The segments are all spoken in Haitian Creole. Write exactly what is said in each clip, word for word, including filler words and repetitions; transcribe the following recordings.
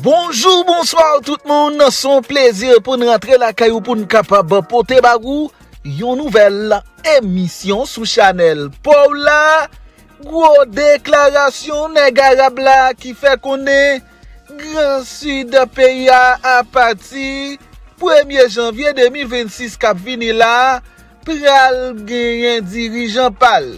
Bonjou, bonswa tout moun. Se yon plezi pou n rantre lakay ou pou n kapab pote ba ou yon nouvèl emisyon sou chanèl pa w la. Gwo deklarasyon nèg arab la ki fè konnen Gran Sid peyi a, apati premye janvye de mil vennsis k ap vini la, pral genyen dirijan pa l.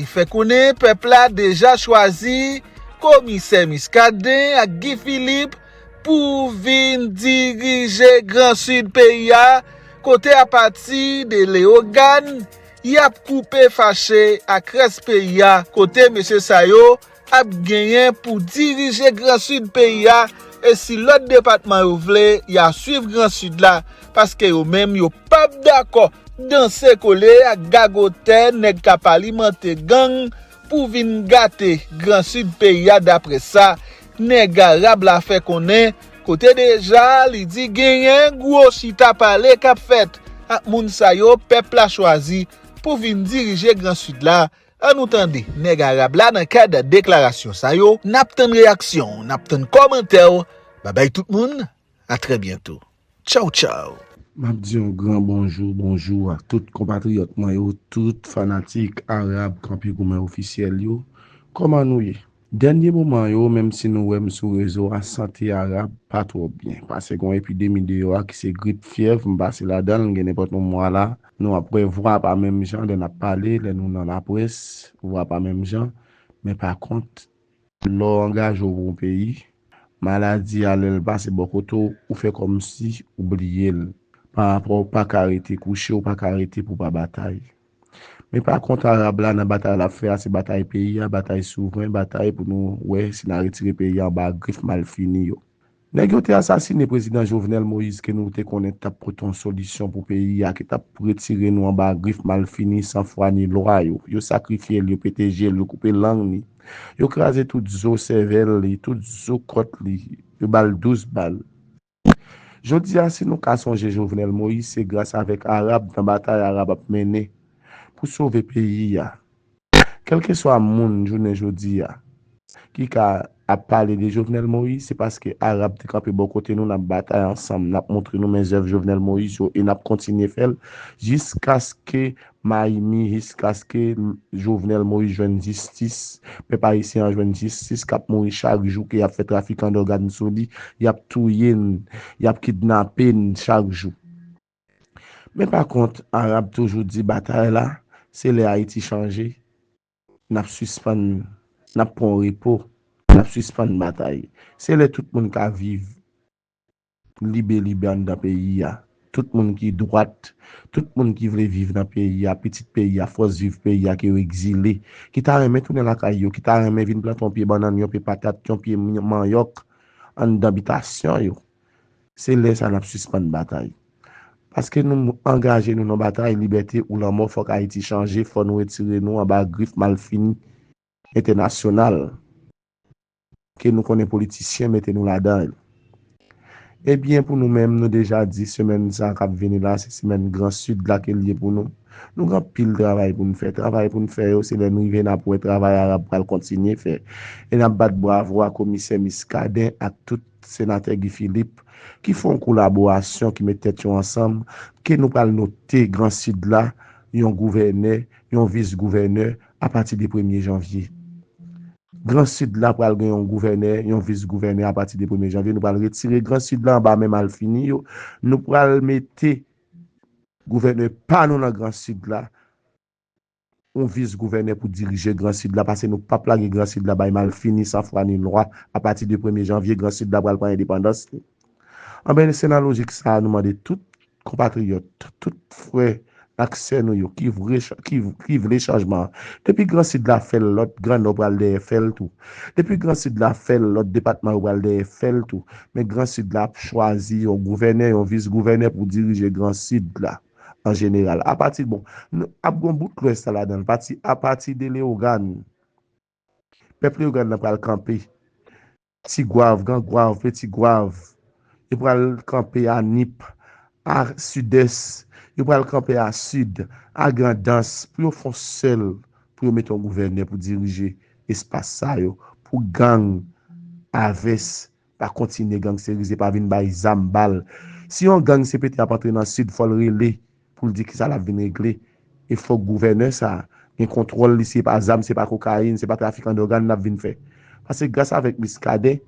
Li fè konnen pèp la deja chwazi Komisè Muscadin ak Guy Philippe pou vin dirije Gran Sid peyi a, kote apati de Leyogàn, y ap koupe fache ak rès peyi a, kote mesye sa yo ap genyen pou dirije Gran Sid peyi a, e si lòt depatman yo vle, y a swiv Gran Sid la, paske yo menm yo p ap dakò danse kole ak gagotè nèg k ap alimante gang pou vin gate Gran Sid peyi a, dapre sa nèg arab la fè konnen, kote deja li di genyen gwo chita pale k ap fèt ak moun sa yo pèp la chwazi pou vin dirije Gran Sid la. An nou tande nèg arab la nan kad deklarasyon sa yo. N ap tann reyaksyon w, n ap tann kòmantè w. Babay tout moun, a trè byento. Tchaw, tchaw. M ap di yon gran bonjou, bonjou ak tout konpatriyòt mwen yo, tout fanatik arab kanpe goumen ofisyèl yo. Kòman nou ye? Dènye moman yo, menm si nou wè m sou rezo a, sante arab pa twò byen. Paske gen yon epidemi deyò a ki se grip fyèv, m pase ladan l, gen nenpòt yon mwa la. Nou ap wè vwa pa menm jan lè n ap pale, lè nou nan laprès, vwa pa menm jan. Men pa kont, lè w angaje w pou yon peyi, maladi a lè l pase bò kote w, ou fè kòmsi ou bliye l. Pa rapò w pa ka rete kouche, ou pa ka rete pou w pa batay. Men pa kont arab la nan batay l ap fè a, se batay peyi a, batay souvren, batay pou nou wè si n a retire peyi a anba grif malfini yo. Nèg yo te asasine prezidan Jovenel Moïse ke nou te konnen t ap pote yon solisyon pou peyi a, ki t ap retire nou anba grif malfini, san fwa ni lwa yo. Yo sakrifye l, yo pete je l, yo koupe lang li. Yo kraze tout zo sèvèl li, tout zo kòt li. Yo ba l douz bal. Jodi a, si nou ka sonje Jovenel Moïse, se gras avèk arab nan batay arab ap mennen pou sove peyi a. Kèlkeswa moun jounen jodi a ki ka ap pale de Jovenel Moïse, se paske arab te kanpe bò kote nou, n ap batay ansanm, n ap montre nou men zèv Jovenel Moïse yo e n ap kontinye fè l jiskaske Mayimi, jiskaske Jovenel Moïse jwenn jistis, pèp ayisyen an jwenn jistis, k ap mouri chak jou, ke y ap fè trafikan dògàn sou li, y ap touye n, y ap kidnape n chak jou. Men pa kont, arab toujou di batay la, se lè Ayiti chanje, n ap sispann, n ap pran repo, n ap sispann batay. Se lè tout moun ka viv libe libe anndan peyi a. Tout moun ki dwat, tout moun ki vle viv nan peyi a, pitit peyi a, fòs viv peyi a, ke yo egzile, ki ta renmen tounen lakay yo, ki ta renmen vin plante yon pye bannann, yon pye patat, yon pye manyòk anndan bitasyon yo. Se lè sa n ap sispann batay. Paske nou angaje nou nan batay libète ou lanmò, fòk Ayiti chanje, fò nou retire nou anba grif malfini entènasyonal ke nou konnen politisyen mete nou ladan l. Ebyen, pou nou menm, nou deja di semèn sa k ap vini la, se semèn Gran Sid la ke l ye pou nou. Nou gen anpil travay pou n fè. Travay pou n fè yo, se lè n rive n ap wè travay arab pral kontinye fè. E n ap bat bravo a Komisè Muscadin ak tout Senatè Guy Philippe ki fè yon kolaborasyon, ki met tèt yo ansanm, ke nou pral note Gran Sid la yon gouvènè, yon vis gouvènè apati de premye janvye. Gran Sid la pral gen yon gouvènè, yon vis gouvènè apati de premye janvye. Nou pral retire Gran Sid la anba men malfini yo. Nou pral mete gouvènè pa nou nan Gran Sid la, yon vis gouvènè pou dirije Gran Sid la, paske nou p ap lage Gran Sid la bay malfini, san fwa ni lwa. Apati de premye janvye, Gran Sid la pral pran endepandans li. Anben, se nan lojik sa a, nou mande tout konpatriyòt, tout frè ak sè nou yo ki vre cha-, ki, ki vle chanjman an. Depi Gran Sid la fè l, lòt Gran Nò pral dèyè fè l tou. Depi Gran Sid la fè l, lòt depatman yo pral dèyè fè l tou. Men Gran Sid la ap chwazi yon gouvènè, yon vis gouvènè pou dirije Gran Sid la an jeneral. Apati, bon, n-, ap gon bout Lwès la ladan l, pati, apati de Leyogàn. Pèp Leyogàn nan pral kanpe. Tigwav, Gran Gwav, Peti Gwav. Yo pral kanpe a Nip, a Sidès. Yo pral kanpe a Sid, a Grandans, pou yo fè yon sèl, pou yo mete yon gouvènè pou dirije espas sa yo, pou gang a vès pa kontinye gangsterize, pa vin bay zam, bal. Si yon gang C P T ap antre nan Sid, fò l rele pou l di kisa l ap vin regle. E fòk gouvènè sa a gen kontwòl li, si se pa zam, se pa kokayin, se pa trafikan dògàn n ap vin fè. Paske gras avèk Miskaden,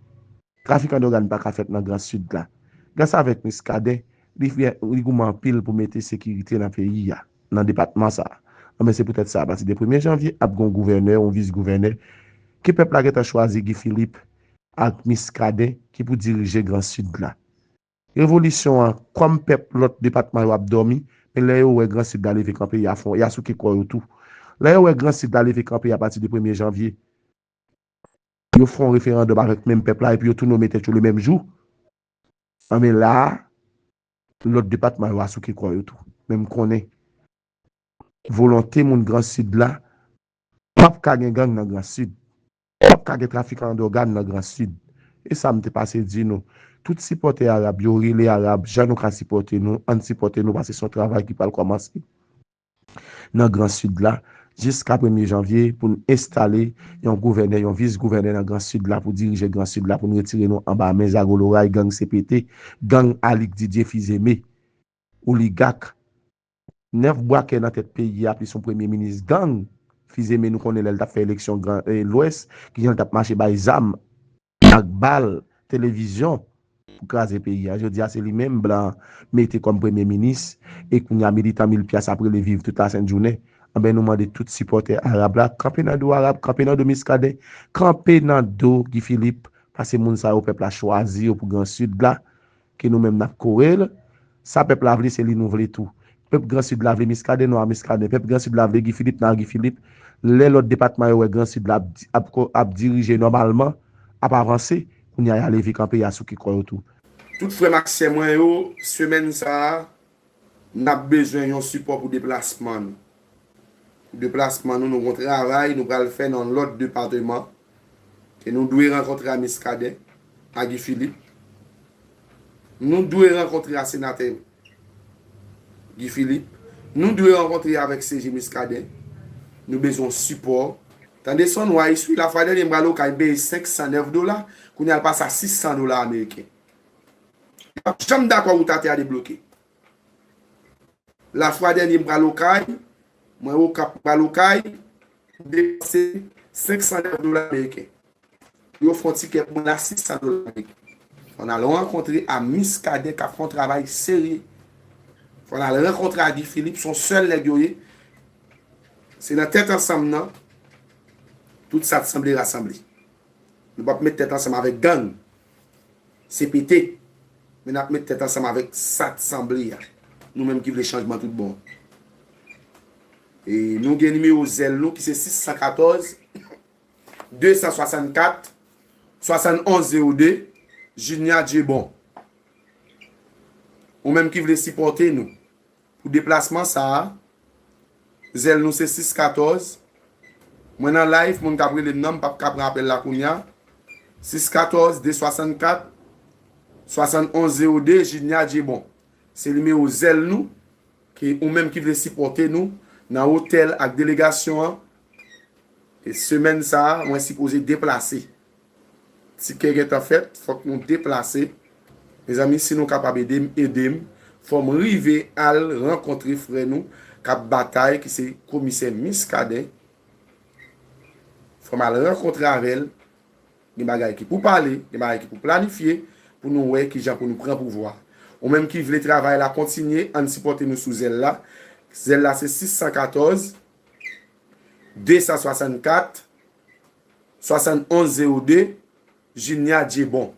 trafikan dògàn pa ka fèt nan Gran Sid la. Gras avèk Miskaden, li fè, li goumen anpil pou mete sekirite nan peyi a, nan depatman sa a. Anben, se poutèt sa, apati de premye janvye, ap gen yon gouvènè, yon vis gouvènè, ke pèp la gentan chwazi Guy Philippe ak Miskaden ki pou dirije Gran Sid la. Revolisyon an, kòm pèp lòt depatman yo ap dòmi, men lè yo wè Gran Sid la leve kanpe, y a fon, y a souke kò yo tou. Lè yo wè Gran Sid la leve kanpe apati de premye janvye, yo fè yon referandòm avèk menm pèp la, epi yo tou nome tèt yo le menm jou. Anben la a, lòt depatman yo a souke kò yo tou. Men m konnen volonte moun Gran Sid la, p ap ka gen gang nan Gran Sid. P ap ka gen trafikan dògàn nan Gran Sid. E sa m te pase di nou. Tout sipòtè Arab yo, rele Arab, jan nou ka sipòte nou, ann sipòte nou, paske se yon travay ki pral kòmanse nan Gran Sid la, jiska premye janvye, pou n enstale yon gouvènè, yon vis gouvènè nan Gran Sid la, pou dirije Gran Sid la, pou n retire nou anba men zago loray, gang C P T, gang Alix Didier Fils-Aimé, oligak, nèf bwakè nan tèt peyi a, plis yon premye minis gang, Fils-Aimé nou konnen lè l t ap fè eleksyon Gran, eh, Lwès, kijan l t ap mache bay zam ak bal, televizyon pou kraze peyi a. Jodi a, se li menm blan mete kòm premye minis, e kounye a militan mil pyas ap rele viv tout lasent jounen. Anben, nou mande tout sipòtè Arab la, kanpe nan do Arab, kanpe nan do Miskaden, kanpe nan do Guy Philippe, paske moun sa yo pèp la chwazi yo pou Gran Sid la, ke nou menm n ap kore l. Sa pèp la vle, se li nou vle tou. Pèp Gran Sid la vle Miskaden, nou a Miskaden. Pèp Gran Sid la vle Guy Philippe, nou a Guy Philippe. Lè lòt depatman yo wè Gran Sid la ap, ap, ap dirije nòmalman, ap avanse, kounye a y a leve kanpe, y a souke kò yo tou. Tout frè m ak sè mwen yo, semèn sa a, n ap bezwen yon sipò pou deplasman nou. Pou deplasman nou, nou gon travay nou pral fè nan lòt depatman. E nou dwe rankontre a Miskaden, a Guy Philippe. Nou dwe rankontre a senatè Guy Philippe. Nou dwe rankontre avèk C G Miskaden. Nou bezwen sipò. Tande son wayis wi, lafwa dènye m pral Okay m peye senk san nèf dola, kounye a l pase a sis san dola ameriken. Yo p ap janm dakò wout atè a debloke. Lafwa dènye m pral Okay, mwen Okap pral Okay, m depanse senk san nèf dola ameriken. Yo fè yon tikè pou mwen la sis san dola ameriken. Fò n al rankontre a Miskaden k ap fè yon travay serye. Fò n al rankontre a Guy Philippe, se yon sèl nèg yo ye. Se nan tèt ansanm nan, tout sa t sanble rasanble. Nou p ap met tèt ansanm avèk gang. Se pete. Men n ap met tèt ansanm avèk sa t sanble a. Nou menm ki vle chanjman tout bon. E nou gen nimewo zèl nou ki se sis san katòz, de san swasannkat, swasannonz zewo de, Junior Djebon. Ou menm ki vle sipòte nou pou deplasman sa a, zèl nou se sis katòz. Mwen nan live, moun k ap rele m nan, m p ap ka pran apèl la kounye a. Sis katòz, de swasannkat, swasannonz zewo de, Junior Djebon. Se nimewo zèl nou, ke ou menm ki vle sipòte nou nan otèl ak delegasyon an. E semèn sa a, mwen sipoze deplase. Tikè gentan fèt, fòk nou deplase. Mezanmi, si nou kapab ede m, ede m. Fò m rive al rankontre frè nou k ap batay, ki se komisè Miskaden. Fò m al rankontre avè l. Gen bagay ki pou pale, gen bagay ki pou planifye, pou nou wè kijan pou nou pran pouvwa. Ou menm ki vle travay la kontinye, ann sipòte nou sou zèl la. Zèl la se sis san katòz, de san swasannkat, swasannonz zewo de, Junior Djebon.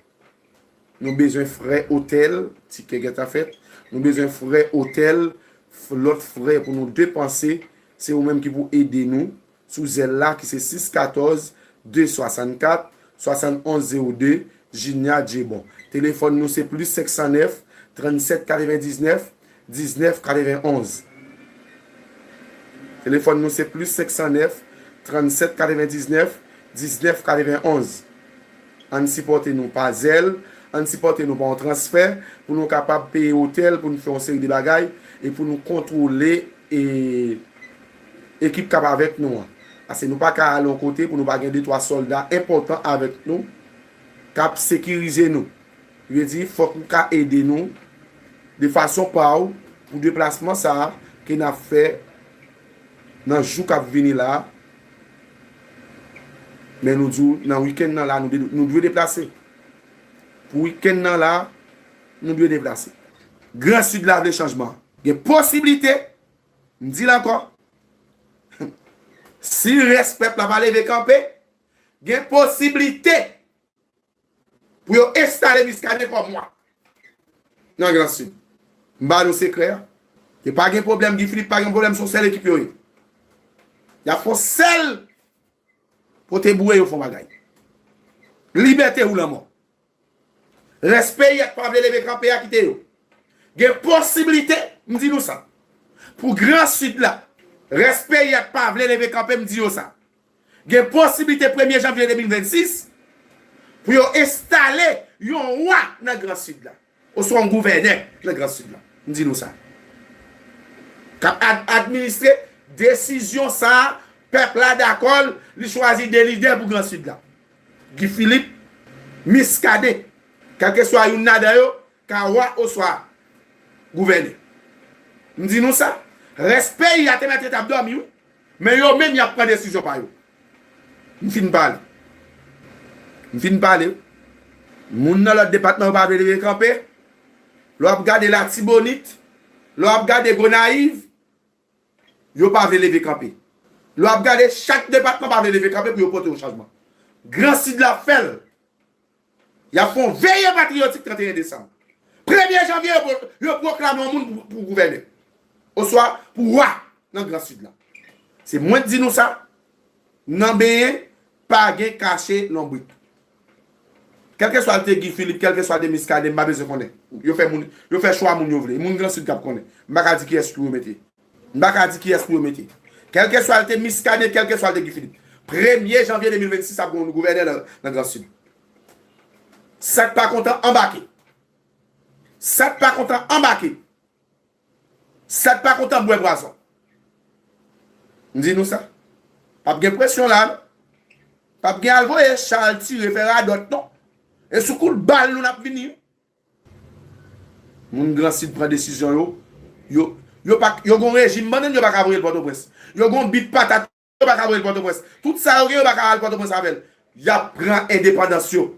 Nou bezwen frè otèl, tikè gentan fèt. Nou bezwen frè otèl, f-, lòt frè pou nou depanse. Se ou menm ki pou ede nou sou zèl la ki se sis katòz, de swasannkat, swasannonz zewo de, Junior Djebon. Telefòn nou se plis senk san nèf, trannsèt katrevendiznèf, diznèf katrevenonz. Telefòn nou se plis senk san nèf, trannsèt katrevendiznèf, diznèf katrevenonz. Ann sipòte nou pa zèl, ann sipòte nou pa yon transfè, pou nou kapab peye otèl, pou nou fè yon seri de bagay, e pou nou kontwole, e, ekip k ap avèk nou an. Paske nou pa ka al yon kote pou nou pa gen de twa sòlda enpòtan avèk nou. k ap sekirize nou. Li vle di, fòk ou ka ede nou de fason pa w pou deplasman sa a ke n ap fè nan jou k ap vini la a. Men nou di w, nan wikenn nan la, nou de-, nou dwe deplase. Pou wikenn nan la, nou dwe deplase. Gran Sid la vle chanjman. Gen posiblite, m di l ankò, si rès pèp la pa leve kanpe, gen posiblite pou yo enstale Muscadin kòm wa nan Gran Sid. M ba nou sekrè a. Yo pa gen pwoblèm, Guy Philippe pa gen pwoblèm, se yon sèl ekip yo ye. Y ap fè yon sèl pote boure yo fè yon bagay. Libète ou lanmò. Rès peyi a k pa vle leve kanpe a, kite yo. Gen posiblite, m di nou sa. Pou Gran Sid la, rès peyi a k pa vle leve kanpe, m di yo sa. Gen posiblite premye janvye de mil vennsis pou yo enstale yon wa nan Gran Sid la, oswa yon gouvènè nan Gran Sid la. M di nou sa. K ap ad-, administre desizyon sa a, pèp la dakò l, li chwazi de lidè pou Gran Sid la. Guy Philippe, Muscadin, kèlkeswa youn ladan yo, ka wa oswa gouvènè. M di nou sa, rès peyi a te mèt ret ap dòmi, wi. Men yo menm, y ap pran desizyon pa yo. M fin pale. M fin pale. Moun nan lòt depatman yo pa vle leve kanpe. Lè w ap gade Latibonit, lè w ap gade Gonayiv, yo pa vle leve kanpe. Lè w ap gade chak depatman pa vle leve kanpe pou yo pote yon chanjman. Gran Sid la fè l. Y ap fè yon veye patriyotik trannteyen desanm. Premye janvye, yo, yo pwoklame yon moun pou, pou gouvènè. Oswa pou wa nan Gran Sid la. Se mwen k di nou sa. Nan benyen, pa gen kache lonbrit. Kèlkeswa l te Guy Philippe, kèlkeswa l te Muscadin, m pa bezwen konnen. Yo fè moun, yo fè chwa moun yo vle. Moun Gran Sid k ap konnen. M pa ka di kiyès pou yo mete. M pa ka di kiyès pou yo mete. Kèlkeswa l te Muscadin, kèlkeswa l te Guy Philippe. Premye janvye de mil vennsis ap gen yon gouvènè nan, nan Gran Sid. Sa k pa kontan anbake. Sa k pa kontan anbake. Sa k pa kontan bwè pwazon. M di nou sa. P ap gen presyon la, non. P ap gen al voye cha al tire, fè radòt, non. E sou kout bal nou n ap vini. Moun Gran Sid pran desizyon yo. Yo, yo pa, yo gon rejim bannann, yo pa ka voye l Pòtoprens. Yo gon bit patat, yo pa ka voye l Pòtoprens. Tout sa yo gen, yo pa ka al Pòtoprens avè l. Y ap pran endepandans yo.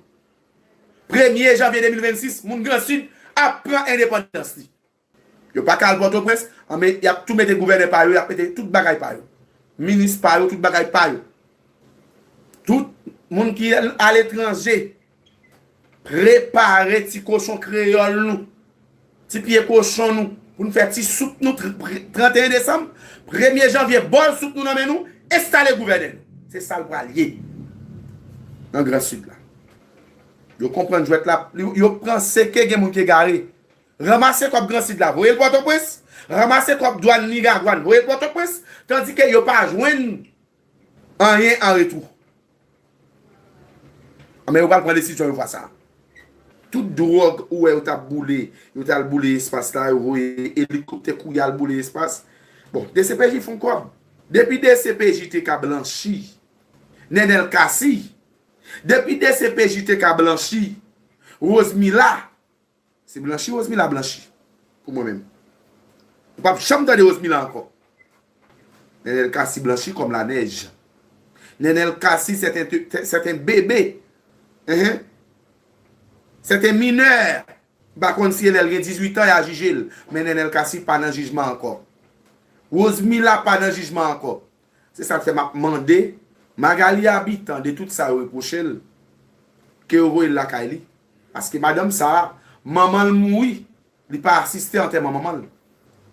Premye janvye de mil vennsis, moun Gran Sid ap pran endepandans li. Yo pa ka al Pòtoprens, anben y ap tou mete gouvènè pa yo, y ap mete tout bagay pa yo. Minis pa yo, tout bagay pa yo. Tout moun ki aletranje, prepare ti kochon kreyòl nou, ti pye kochon nou, pou n fè ti soup nou tr-, pr-, trannteyen desanm, premye janvye, bòl soup nou nan men nou, enstale gouvènè nou. Se sa l pral ye nan Gran Sid la. Yo konprann jwèt la, yo panse ke gen moun ki egare. Ranmase kòb Gran Sid la, voye l Pòtoprens. Ranmase kòb dwàn Miragwàn, voye l Pòtoprens. Tandike yo pa jwenn anyen an retou. Men yo pral pran desizyon yo fwa sa. Tout dwòg ou wè yo t ap boule, yo t al boule espas la, yo voye elikoptè kouri al boule espas. Bon, D C P J fè yon kòb. Depi D C P J te ka blanchi Nenel Cassy, depi D C P J te ka blanchi Rosemila, se blanchi Rosemila blanchi pou mwen menm. Ou p ap janm tande Rosemila ankò. Nenel Cassy blanchi comme la neige. Nenel Cassy, c'est un, c'est un bébé. Hein? C'est un mineur. M pa konn si e lè l gen dizuit an, y a jije l. Men Nenel Cassy pa nan jijman ankò. Rosemila pa nan jijman ankò. Se sa k fè m ap mande Magalie Habitant de tout sa yo repwoche l, ke yo voye l lakay li. Paske madanm sa a, manman l mouri, li pa asiste antèman manman l.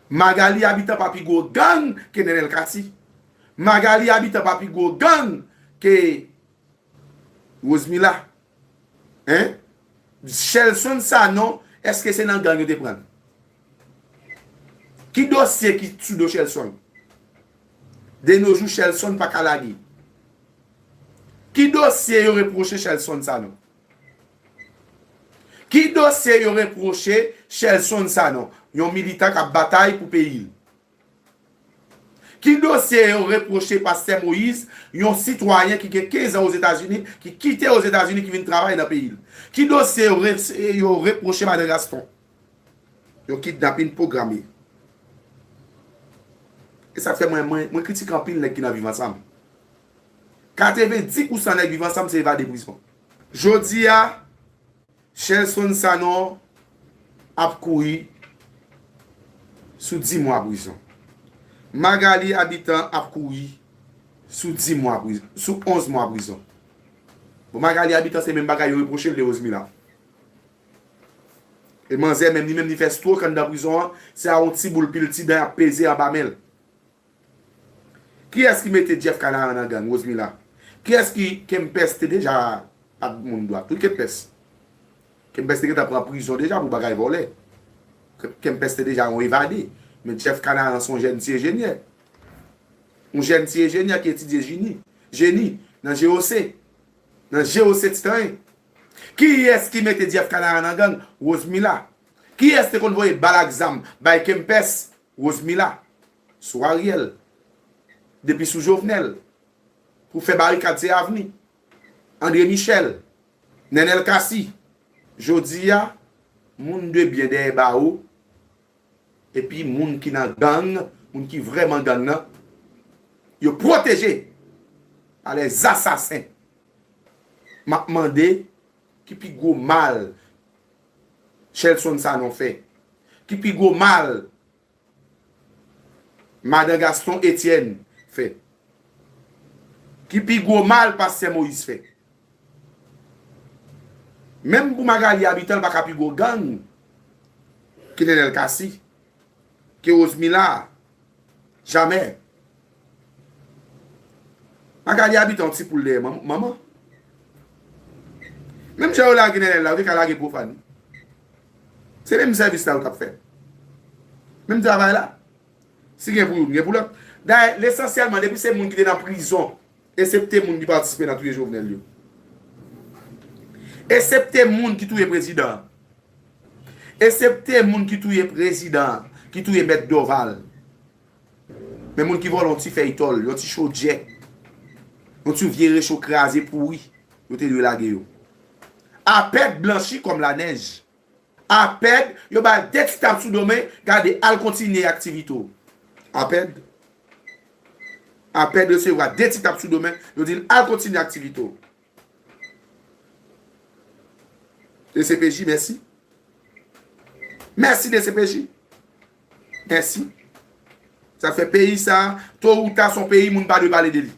Magalie Habitant pa pi gwo gang ke Nenel Cassy. Magalie Habitant pa pi gwo gang ke Rosemila. Hein? Shelson Sanon, èske se nan gang yo te pran l? Ki dosye ki sou do Shelson? De nos jours, Shelson pa ka lage. Ki dosye yo repwoche Shelson Sanon? Ki dosye yo repwoche Shelson Sanon? Yon militan k ap batay pou peyi l. Ki dosye yo repwoche Pastè Moïse, yon sitwayen ki gen kenz an Ozetazini, ki kite Ozetazini, ki vin travay nan peyi l? Ki dosye yo re-, yo repwoche Madan Gaston? Yon kidnapin pwograme. E sa k fè mwen, mwen, mwen kritike anpil nèg ki nan Viv Ansanm. Katrevenndis pousan nèg Viv Ansanm se evade prizon. Jodi a, Shelson Sanon ap kouri sou dis mwa prizon. Magalie Habitant ap kouri sou dis mwa prizon, sou onz mwa prizon. Bon, Magalie Habitant se menm bagay yo repwoche l de Rosemila. E manzè menm, li menm li fè stroke anndan prizon an, se a yon ti boul pil ti dan y ap peze anba men l. Kiyès ki mete Jeff Canaran nan gang, Rosemila? Kiyès ki, Kempès te deja pa t moun dwat? Wi, Kempès. Kempès te gentan pran prizon deja pou bagay vòlè. Ke-, Kempès te deja yon evade. Men Jeff Canaran se yon jèn ti enjenyè. Yon jèn ti enjenyè ki etidye jeni, jeni nan G O C. Nan G O C Titanyen. Kiyès ki mete Jeff Canaran nan gang? Rosemila. Kiyès te konn voye bal ak zam bay Kempès? Rosemila. Sou Ariel. Depi sou Jovenel. Pou fè barikad se avni. André Michel. Nenel Cassy. Jodi a, moun de byen dèyè bawo, epi moun ki nan gang, moun ki vrèman gang nan, yo pwoteje pa lè zasasen. M ap mande ki pi gwo mal Shelson Sanon fè? Ki pi gwo mal Madan Gaston Etienne fè? Ki pi gwo mal Pastè Moïse fè? Menm pou Magalie Habitant, l pa ka pi gwo gang ke Nenel Cassy, ke Rosemila. Jamè. Magalie Habitant yon ti poul dèyè man-, manman. Menm jan yo lage Nenel la, yo te ka lage Profane. Se menm sèvis la yo t ap fè. Menm travay la. Si gen pou youn, gen pou lòt. Dayè, lesansyèlman, depi se moun ki te nan prizon, esepte moun ki patisipe nan touye Jovenel yo. Esepte moun ki touye prezidan an. Esepte moun ki touye prezidan an, ki touye Mèt Dorval. Men moun ki vòlè yon ti fèy tòl, yon ti chodyè, yon ti vye recho kraze pouri, yo te dwe lage yo. Apèd blanchi kòm lanèj. Apèd, yo ba l de ti tap sou do men, gade, al kontinye aktivite w. Apèd. Apèd resevwa de ti tap sou do men, yo di l al kontinye aktivite w. D C P J, mèsi. Mèsi D C P J. Mèsi. Sa fè peyi sa, to ou ta, se yon peyi moun pa dwe pale de li.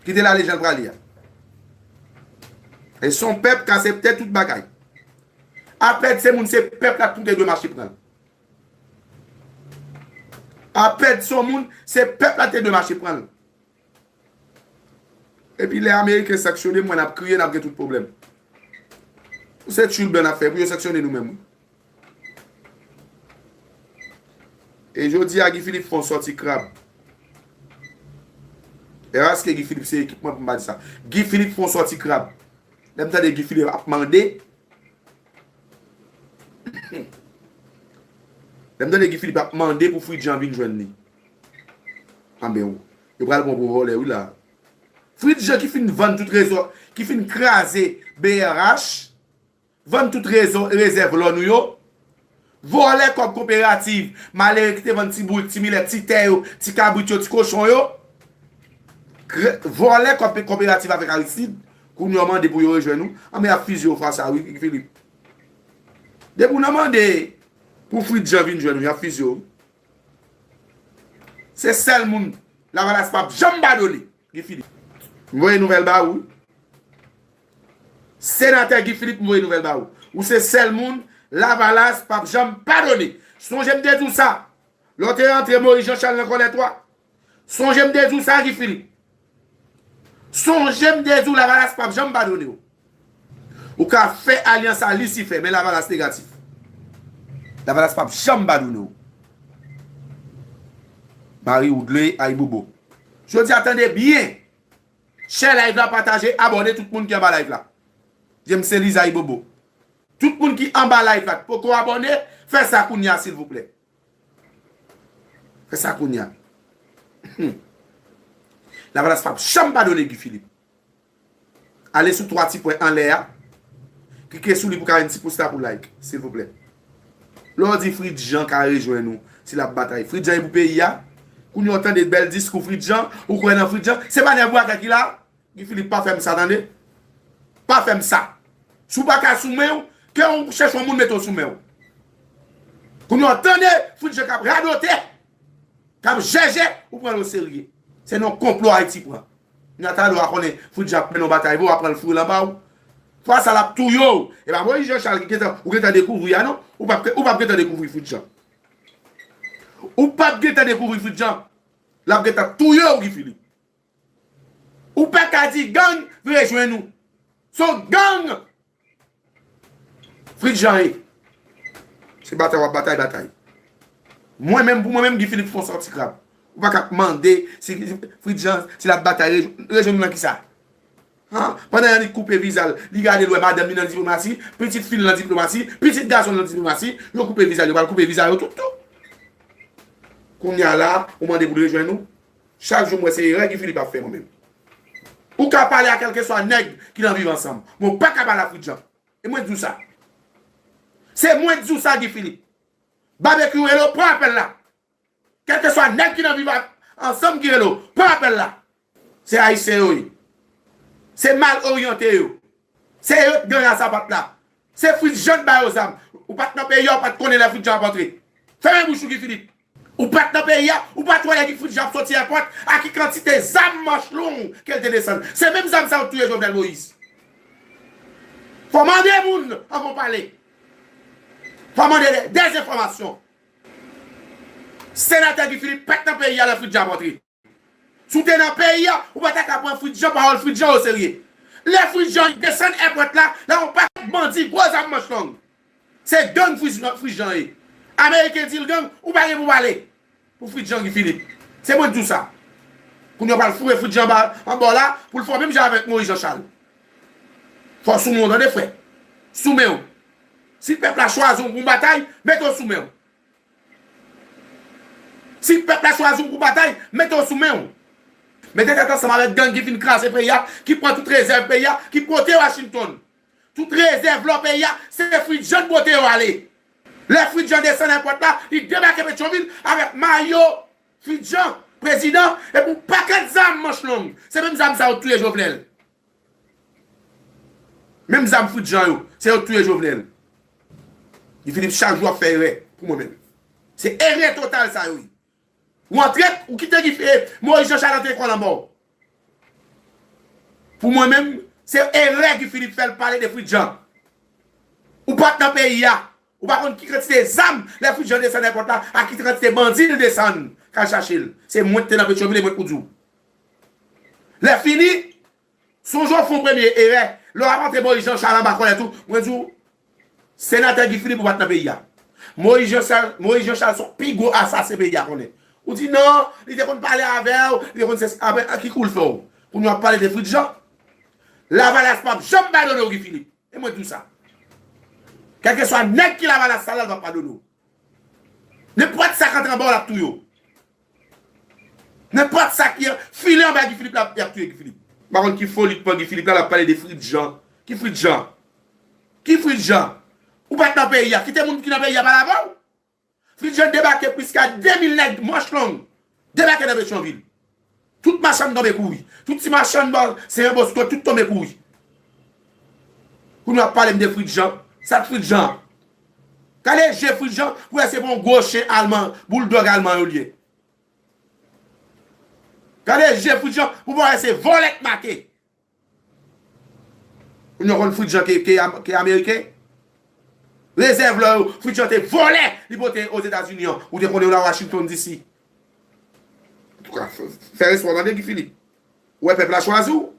Kite l ale jan l prale a. E se yon pèp k aksepte tout bagay. Apèd se moun, se pèp la ki te dwe mache pran l. Apèd se yon moun, se pèp la ki te dwe mache pran l. Epi lè Ameriken sanksyone, mwen n ap kriye, n ap gen tout pwoblèm. Se tchul blan n ap fè pou yo sanksyone nou menm, wi. E jodi a, Guy Philippe fè yon sòti krab. E paske Guy Philippe se ekip mwen pou m pa di sa. Guy Philippe fè yon sòti krab. Lè m tande Guy Philippe ap mande, lè m tande Guy Philippe ap mande pou Fritz Jean vin jwenn li. Anben, yo pral pran pou vòlè, wi, la. Fritz Jean ki fin vann tout rezo, ki fin kraze B R H, vann tout rezo, rezèv lò nou yo, vòlè kòb koperativ, malere ki te vann ti boul, ti milèt, ti tè yo, ti kabrit yo, ti kochon yo, vòlè kòb koperativ avèk Aristide, kounye a w mande pou yo rejwenn ou, anben y ap fizye w fwa sa, wi, Guy Philippe. Depi w nan mande pou Fritz Jean vin jwenn ou, y ap fizye w. Se sèl moun Lavalas p ap janm padone. Guy Philippe. M voye nouvèl ba ou. Senatè Guy Philippe, m voye nouvèl ba ou. Ou se sèl moun Lavalas p ap janm padone. Sonje m te di w sa. Lè w te rantre Moïse Jean Charles nan kòlèt ou a. Sonje m te di w sa, Guy Philippe. Sonje m te di w Lavalas p ap janm padone w. Ou ka fè alyans a Lisifè, men Lavalas negatif. Lavalas p ap janm padone w. Marie Woodley Ayibobo. Jodi a, tande byen. Share live la, pataje, abòne tout moun ki anba live la. James Elise Ayibobo. Tout moun ki anba live la, ki poko abòne, fè sa kounye a, silvouplè. Fè sa kounye a. Lavalas p ap janm padone Guy Philippe. Ale sou twa ti pwen anlè a. Klike sou li pou ka jwenn ti pous la pou like, silvouplè. Lè w di Fritz Jean ka rejwenn ou, si l ap batay. Fritz Jean e pou peyi a. Kounye a w tande bèl diskou Fritz Jean, ou kwè nan Fritz Jean. Se pa nèg bwakè ki la. Guy Philippe, pa fè m sa, tande. Pa fè m sa. Si w pa ka sou men w, ke w chèche yon moun mete w sou men w. Kounye a w tande Fritz Jean k ap radote, k ap jèjè, ou pran l oserye. Se nan konplo Ayiti pran. Kounye a talè w a konnen Fritz Jean ap mennen yon batay vre, w a pran l foure l anba w. Fwa sa l ap touye w. E pa Moïse Jean Charles ki gentan, ou gentan dekouvri a non. Ou p ap, ou p ap gentan dekouvri Fritz Jean. Ou p ap gentan dekouvri Fritz Jean. L ap gentan touye w, Guy Philippe. Ou pa ka di gang vin rejwenn ou. Se yon gang Fritz Jean ye. Se batay w ap batay, batay. Mwen menm, pou mwen menm, Guy Philippe fè yon sòti krab. Ou pa ka mande si Fritz Jean, si l ap batay, rejwenn, rejwenn ou nan kisa? Han? Pandan Yanick koupe viza l, li gade l wè madanm li nan diplomasi, pitit fi l nan diplomasi, pitit gason l nan diplomasi, yo koupe viza l, yo pral koupe viza yo tout tou. Kounye a la, ou mande pou l rejwenn ou? Chak jou m wè se erè Guy Philippe ap fè mwen menm. Ou ka pale a kèlkeswa nèg ki nan Viv Ansanm, men w pa ka pale a Fritz Jean. E mwen di w sa. Se mwen di w sa, Guy Philippe. Babekyou rele w, pran apèl la. Kèlkeswa nèg ki nan Viv Ansanm ki rele w, pran apèl la. Se Ayisyen yo ye. Se mal oryante yo. Se yo k gang a sapat la. Se Fritz Jean k ba yo zam. Ou pa t nan peyi a, ou pa t konnen lè Fritz Jean ap antre. Fèmen bouch ou, Guy Philippe. Ou pa t nan peyi a, ou pa t wè lè Guy Philippe Jean ap soti èpòt a ki kantite zam manch long ke l te desann. Se menm zam sa yo t touye Jovenel Moïse. Fò mande moun anvan w pale. Fò mande de, dezenfòmasyon. Senatè Guy Philippe pa t nan peyi a lè Fritz Jean ap antre. Si w te nan peyi a, ou pa ta ka pran Fritz Jean, pawòl Fritz Jean oserye. Lè Fritz Jean desann èpòt la, la yon pakèt bandi, gwo zam manch long. Se gang Fritz, Fritz Jean ye. Ameriken di l gang, ou pa gen pou pale. Pou Fritz Jean Guy Philippe. Se mwen k di w sa. Kounye a w pral foure Fritz Jean anba, anba w la, pou l fè w menm jan avèk Moïse Jean Charles. Fò w sou men w, tande frè. Sou men w. Si pèp la chwazi w pou yon batay, mete w sou men w. Si pèp la chwazi w pou batay, mete w sou men w. Mete tèt ansanm avèk gang ki fin kraze peyi a, ki pran tout rezèv peyi a, ki pote Washington. Tout rezèv lò peyi a, se Fritz Jean k pote yo ale. Lè Fritz Jean desann èpòt la, li debake Petyonvil avèk mayo Fritz Jean, prezidan, epi yon pakèt zam manch long. Se menm zam sa yo t touye Jovenel. Menm zam Fritz Jean yo, se yo t touye Jovenel. Guy Philippe chak jou ap fè erè pou mwen menm. Se erè total sa yo ye. Ou antre, ou kite Guy, eh, Moïse Jean Charles antre kò l anba w. Pou mwen menm, se erè Guy Philippe fè l pale de Fritz Jean. Ou pa t nan peyi a. Ou pa konn ki kantite zam lè Fritz Jean desann èpòt la, ak ki kantite bandi l desann k al chache l. Se mwen k te nan Petyonvil e mwen k pou di w. Lè fini, sonje w fè yon premye erè. Lè w ap antre Moïse Jean Charles anba kòlèt ou, mwen di w, senatè Guy Philippe ou pa t nan peyi a. Moïse Jean Charles, Moïse Jean Charles se yon pi gwo asasen peyi a konnen. Ou di non, li te konn pale avè w, li te konn se, apre, an ki kou l fè w? Kounye a w ap pale de Fritz Jean? Lavalas p ap janm padone w, Guy Philippe. E mwen di w sa. Kèlkeswa nèg ki Lavalas sa la, l p ap padone w. Nenpòt sa k antre anba w, l ap touye w. Nenpòt sa ki file anba Guy Philippe la, y ap touye Guy Philippe. M pa konn ki foli k pran Guy Philippe la, l ap pale de Fritz Jean. Ki Fritz Jean? Ki Fritz Jean? Ou pa t nan peyi a. Kite moun ki nan peyi a pale avè w. Fritz Jean debake plis ke de mil nèg manch long. Debake nan Petyonvil. Tout machann tonbe kouri. Tout ti machann bò, Senyè Bosco, tout tonbe kouri. Kounye a w ap pale m de Fritz Jean. Sa k Fritz Jean? Gade je Fritz Jean, pou wè se pa yon gwo chen alman, bouldòg alman yo l ye. Gade je Fritz Jean, pou wè se vòlè k make. Ou nou konn Fritz Jean ke, ke, ke ameriken? Rezèv lò yo, Fritz Jean te vòlè, li pote Ozetazini an. Ou te konnen yo la Washington D C. Antouka, fè, fè respè w tande Guy Philippe. Ou wè pèp la chwazi w?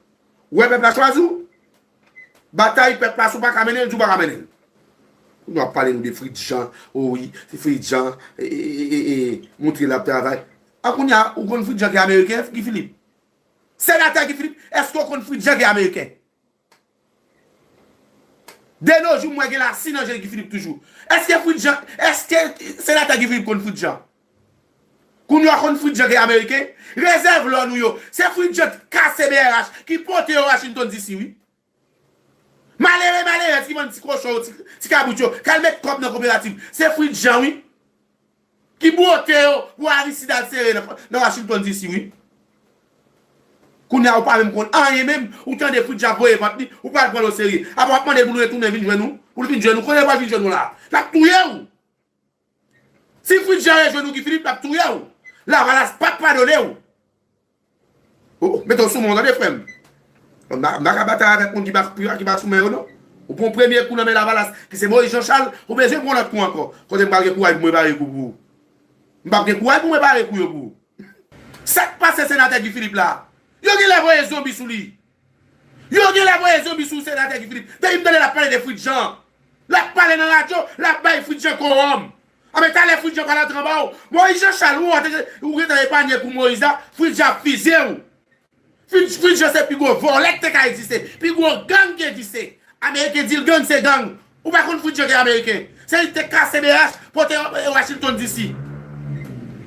Ou wè pèp la chwazi w? Batay pèp la, si w pa ka mennen l, di w pa ka mennen l. Kounye a w ap pale nou de Fritz Jean, o wi, se Fritz Jean, e, e, e, e, e, montre l ap travay. A kounye a, ou konn Fritz Jean ki ameriken, Guy Philippe? Senatè Guy Philippe, èske w konn Fritz Jean ki ameriken? De nos jours, m wè gen lasi nan je Guy Philippe toujou. Èske Fritz Jean, èske senatè Guy Philippe konn Fritz Jean? Kounye a konn Fritz Jean ki ameriken? Rezèv lò nou yo. Se Fritz Jean kase B R H ki pote yo Washington D C, wi. Malere, malerèz ki vann ti kochon yo, ti, ti kabrit yo, k al met kòb nan koperativ. Se Fritz Jean, wi. Ki bwote yo pou Aristide al sere nan, nan Washington D C, wi. Kounye a ou pa menm konn anyen menm, ou tande Fritz Jean ap voye vant li, ou pral pran l oserye. Apre w ap mande l pou l retounen vin jwenn ou, pou l vin jwenn ou, kote l pral vin jwenn ou la? L ap touye w! Si Fritz Jean rejwenn ou, Guy Philippe, l ap touye w. Lavalas p ap padone w. Oh, oh, mete w sou men w, tande, frè m. M pa, m pa ka batay avèk moun ki pa, ki pa, ki pa sou men yo, non. Ou pran premye kou nan men Lavalas, ki se Moïse Jean Charles, ou bezwen pran lòt kou ankò. Kote m pral gen kouraj pou mwen pare kou pou ou? M p ap gen kouraj pou mwen pare kou yo pou ou. Sa k pase senatè Guy Philippe la? Yo genlè voye zonbi sou li. Yo genlè voye zonbi sou senatè Guy Philippe. Depi m tande l ap pale de Fritz Jean. L ap pale nan radyo, l ap bay Fritz Jean kowòm. Anben, talè Fritz Jean pral antre anba w. Moïse Jean Charles, ou, ou gentan epanye kou Moïse la, Fritz Jean ap fizye w. Fritz, Fritz Jean se pi gwo vòlè ki te ka egziste, pi gwo gang ki egziste. Ameriken di l gang se gang. Ou pa konn Fritz Jean ki ameriken. Se li ki te kase B H, pote, eh, Washington D C.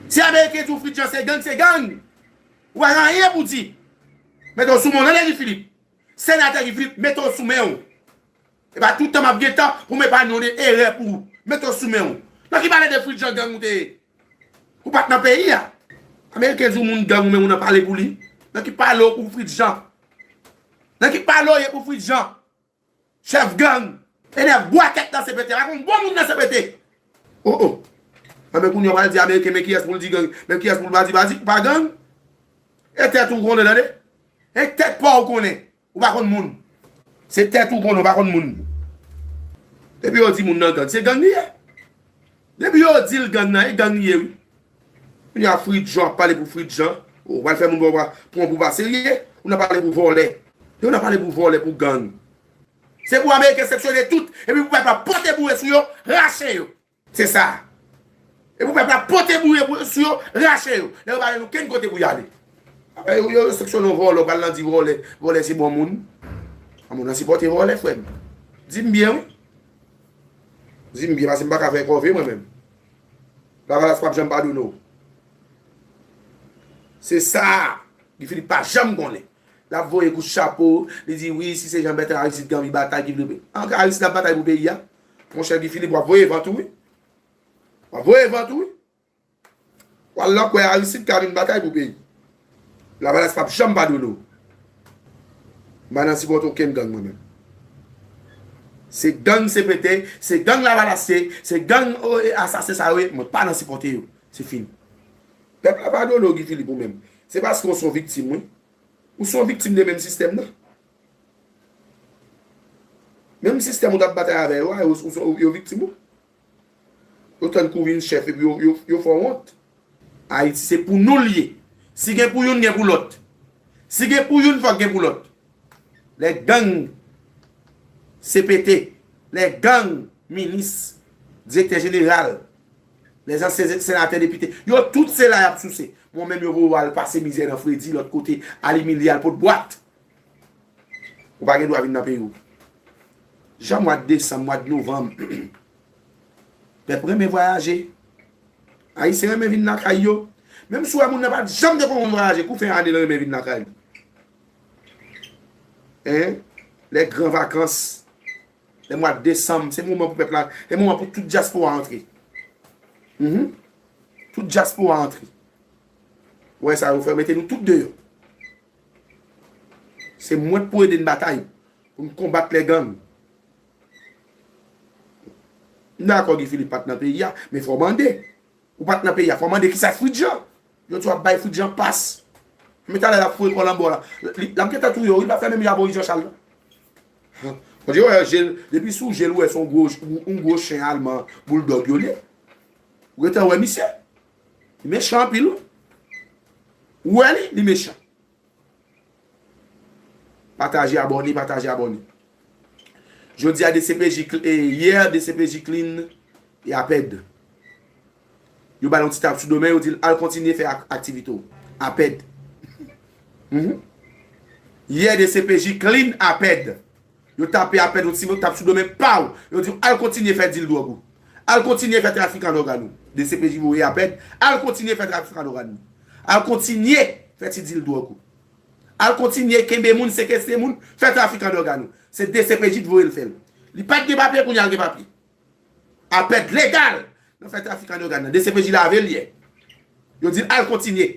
Si ameriken di w Fritz Jean se gang, se gang. Ou pa gen anyen pou di. Mete w sou men w, tande, Guy Philippe. Senatè Guy Philippe, mete w sou men w. E pa tout tan m ap gen tan pou m epanye w de erè pou ou. Mete w sou men w. Nan ki pale de Fritz Jean gang ou te ye? Ou pa t nan peyi a. Ameriken di w moun gang ou menm ou nan pale pou li. Nan ki pale w pou Fritz Jean? Nan ki pale w ye pou Fritz Jean? Chèf gang. E nèf bwakèt nan C P T. Pa gen yon bon moun nan C P T. Oh, oh. Anben kounye a w pral di ameriken men kiyès pou l di gang, men kiyès pou l pa di, pa di, pa gang. E tèt ou konnen, tande. E tèt pa w konnen. Ou pa konn moun. Se tèt ou konnen, ou pa konn moun. Depi yo di moun nan gang, se gang li ye. Depi yo di l gang nan, e gang li ye, wi. Kounye a Fritz Jean ap pale pou Fritz Jean. Ou pral fè moun pran, pran pou pa serye. Ou nan pale pou vòlè. Ou nan pale pou vòlè, pou gang. Se pou ameriken sanksyone tout. Epi pou pèp la pote boure sou yo, rache yo. Se sa. E pou pèp la pote boure pou, sou yo, rache yo. Lè yo pa jwenn okenn kote pou y ale. Apre yo, yo sanksyone yon vòlè, ou pral nan di vòlè, vòlè se bon moun. A moun nan sipòte vòlè, frè m. Di m byen, wi. Di m byen, paske m pa ka fè kòve mwen menm. Lavalas p ap janm padone w. Se sa. Guy Philippe pa janm konnen. L ap voye kout chapo, li di wi, si se Jean Bertrand Aristide ki anvi batay, ki vle. An, Aristide ap batay pou peyi a. Monchè Guy Philippe, w ap voye vant ou, wi. W ap voye vant ou, wi. W al lòk wè Aristide ka vin batay pou peyi. Lavalas p ap janm padone w. M pa nan sipòte okenn gang mwen menm. Se gang C P T, se gang Lavalas ye, se gang, o, e, asasen sa yo ye, mwen pa nan sipòte yo. Se fini. Pèp la padone w, Guy Philippe, ou menm. Se paske w se yon viktim, wi. Ou se yon viktim de menm sistèm nan. Menm sistèm ou t ap batay avè yo a, yo, yo, yo viktim ou. Yo tann kou vin chèf epi yo, yo, yo fè w wont. Ayiti se pou nou l ye. Si gen pou youn, gen pou lòt. Si gen pou youn, fòk gen pou lòt. Lè gang C P T, lè gang minis, direktè jeneral, lè zansyen senatè, depite, yo tout se la y ap souse. Mwen menm yo voye w al pase mizè nan fredi lòt kote, al imilye, al pot bwat. Ou pa gen dwa vin nan peyi w. Jan mwa desanm, mwa novanm, pèp renmen vwayaje. Ayisyen renmen vin lakay yo. Menm si w wè moun nan pa t janm te konn vwayaje, kou fen ane l renmen vin lakay li. Hein? Lè gran vakans, lè mwa desanm, se moman pou pèp la, se moman pou tout dyaspora antre. Mhm. Tout dyaspora antre. Ou wè sa yo fè, mete nou tout deyò. Se mwen k pou ede n batay pou n konbat lè gang. M dakò Guy Philippe pa t nan peyi a, men fò w mande. Ou pa t nan peyi a, fò w mande kisa Fritz Jean. Yo di w ap bay Fritz Jean pas. Men talè l ap foure kò l anba w la. Li, l ap gentan touye w, wi, l ap fè menm jan Moïse Jean Charles la. Bondye wè je l, depi sou je l ou wè se yon gwo, yon gwo chen alman, bouldòg yo li ye. Ou gentan wè misye. Li mechan anpil, wi. Ou wè li, li mechan. Pataje, abòne, pataje, abòne. Jodi a, D C P J cl-, e, yè, D C P J clean e APED. Yo ba l yon ti tap sou do men, yo di l al kontinye fè ak-, aktivite w. APED. Mhm. Yè, D C P J clean APED. Yo tape APED yon ti tap sou do men, paw! Yo di w al kontinye fè dil dwòg ou. Al kontinye fè trafikan dògàn ou. D C P J voye APED, al kontinye fè trafikan dògàn ou. Al kontinye fè ti dil dwòg ou. Al kontinye kenbe moun, sekestre moun, fè trafikan dògàn ou. Se D C P J t voye l fè l. Li pa t gen papye, kounye a l gen papye. APED legal nan fè trafikan dògàn nan. D C P J lave l yè. Yo di l al kontinye.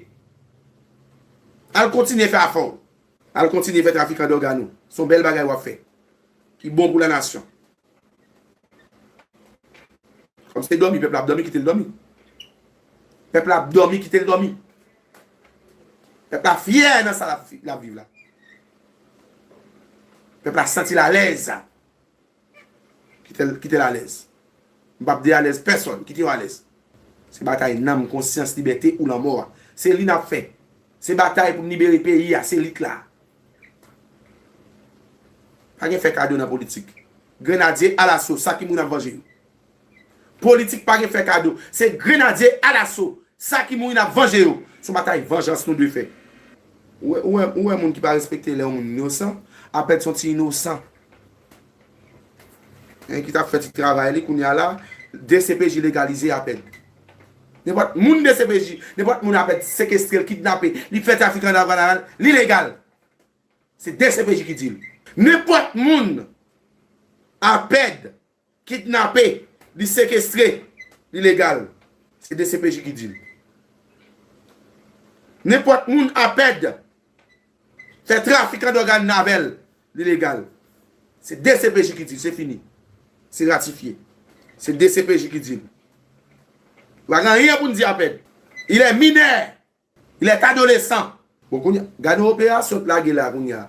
Al kontinye fè afè w. Al kontinye fè trafikan dògàn ou. Se yon bèl bagay w ap fè. Ki bon pou lanasyon. Kòm se dòmi, pèp la ap dòmi, kite l dòmi. Pèp la ap dòmi, kite l dòmi. Pèp la fyè nan sa l ap fi- l ap viv la. Pèp la santi l alèz. Kite l, kite l alèz. M p ap dealèz pèsonn, kite yo alèz. Se batay nanm, konsyans, libète ou lanmò a. Se li n ap fè. Se batay pou n libere peyi a, se lit la. Pa gen fè kado nan politik. Grenadye alaso, sa ki mouri n ap vanje yo. Politik pa gen fè kado. Se grenadye alaso, sa ki mouri n ap vanje yo. Se yon batay vanjans nou dwe fè. Ou wè, ou wè, ou wè moun ki pa respekte lè yon moun inosan, APED se yon ti inosan. Hein, ki t ap fè ti travay li, kounye a la, D C P J legalize APED. Nenpòt moun D C P J, nenpòt moun APED sekestre l, kidnape, li fè trafikan dògàn, li legal. Se D C P J ki di l. Nenpòt moun APED kidnape, li sekestre, li legal. Se D C P J ki di l. Nenpòt moun APED fè trafikan dògàn avè l, li legal. Se D C P J ki di l, se fini. Se ratifye. Se D C P J ki di l. Pa gen anyen pou n di APED. Il est mineur. Il est adolescent. Bon, kounye a, gade yon operasyon k lage la kounye a.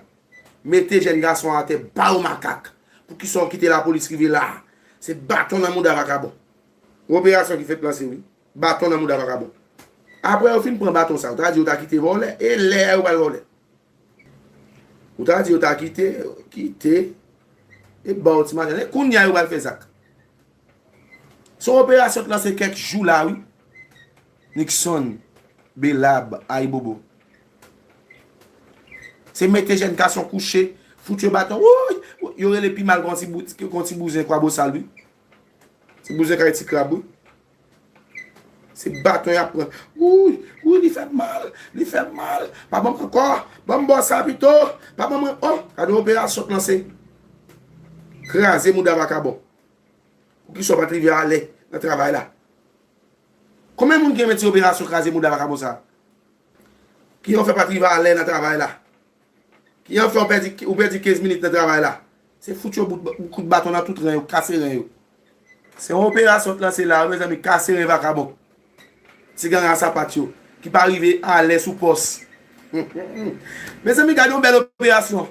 Mete jèn gason atè, ba yo makak. Poukisa w kite lapolis rive la? Se baton nan mouda vakabon. Yon operasyon ki fèk lanse, wi. Baton nan mouda vakabon. Apre yo fin pran baton sa, ou ta di yo ta kite vòlè, e lè yo pral vòlè. Ou ta di yo ta kite, kite, e ba yo ti maten. E kounye a yo pral fè zak. Se yon operasyon k lanse kèk jou la, wi. Nixon, Belab, Ayibobo. Se mete jèn gason kouche, fout yo baton. Wouy! Yo rele pi mal kon ti bou-, kon ti bouzen Kwabosal, wi. Ti bouzen kay ti krab, wi. Se baton y ap pran. Wouy, wouy, li fè m mal, li fè m mal. Pa ban m ankò, ban m bò sa pito. Pa ban mwen, oh, gade yon operasyon k lanse. Kraze mouda vakabon. Poukisa w pa t rive alè nan travay la? Konbyen moun ki renmen ti operasyon kraze mouda vakabon sa? Ki an fè pa t rive alè nan travay la? Ki an fè w pèdi, ou pèdi kenz minit nan travay la? Se fout yo bout, bout kout baton nan tout ren yo, kase ren yo. Se yon operasyon k lanse la, wi, mezanmi, kase ren vakabon. Ti gang a sapat yo, ki pa rive alè sou pòs. Mezanmi, gade yon bèl operasyon.